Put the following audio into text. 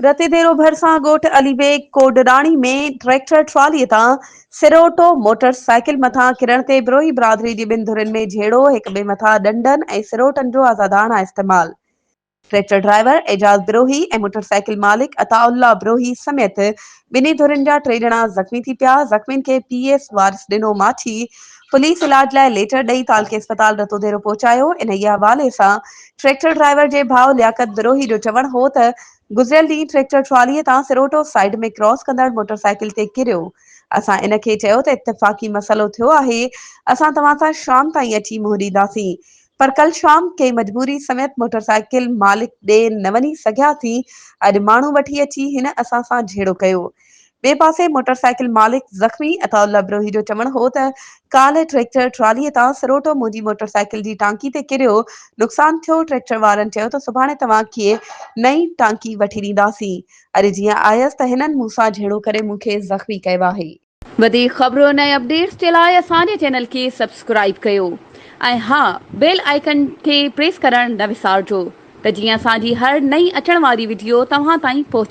رتيديرو ڀرسان ڳوٺ Ali Beg Kodrani ۾ tractor trolley تان سروٽو موٽر سائيڪل مٿان ڪرڻ تي بروهي برادري جي ٻن ڌرين ۾ جهيڙو، هڪ ٻئي مٿان ڏنڊن ۽ سروٽن جو آزاداڻا استعمال. Tractor driver Ejaz Brohi ۽ motor cycle مالڪ عطاء الله بروهي سميت ٻنهي ڌرين جا ٽي ڄڻا زخمي ٿي پيا، زخمين کي پي ايس وارث ڏنو ماڇي پوليس علاج لاء ليٽر ڏئي تعلقي اسپتال رتوديرو پهچايو، انهيء حوالي سان ٽريڪٽر ڊرائيور جي ڀاء لياقت بروهي جو چوڻ هو ته گذريل ڏينهن ٽريڪٽر ٽراليء تان سروٽو سائيڊ ۾ ڪراس ڪندڙ موٽر سائيڪل تي ڪريو، اسان ان کي چيو ته اتفاقي مسئلو ٿيو آهي، اسان توهان سان شام تائين اچي منهن ڏينداسين، پر ڪل شام ڪنهن مجبوري سميت موٽر سائيڪل مالڪ ڏي نه وڃي سگهياسين، اڄ ماڻهو وٺي اچي هن اسان سان جهيڙو ڪيو. ٻئي پاسي موٽر سائيڪل مالڪ زخمي عطاء الله بروهي جو چوڻ هو ته ڪالهه ٽريڪٽر ٽرالي تان سروٽو منهنجي موٽر سائيڪل جي ٽانڪي تي ڪريو، نقصان ٿيو، ٽريڪٽر وارن چيو ته سڀاڻي توهان کي نئين ٽانڪي وٺي ڏينداسين، اڄ جيئن آيس ته هنن مون سان جهيڙو ڪري مون کي زخمي ڪيو آهي. وڌيڪ خبرن ۽ اپڊيٽس جي لاء اسان جي چينل کي سبسڪرائيب ڪيو ۽ ها بيل آئيڪن کي پريس ڪرڻ نه وسارجو ته جيئن اسان جي هر نئين اچڻ واري وڊيو توهان تائين پهچي.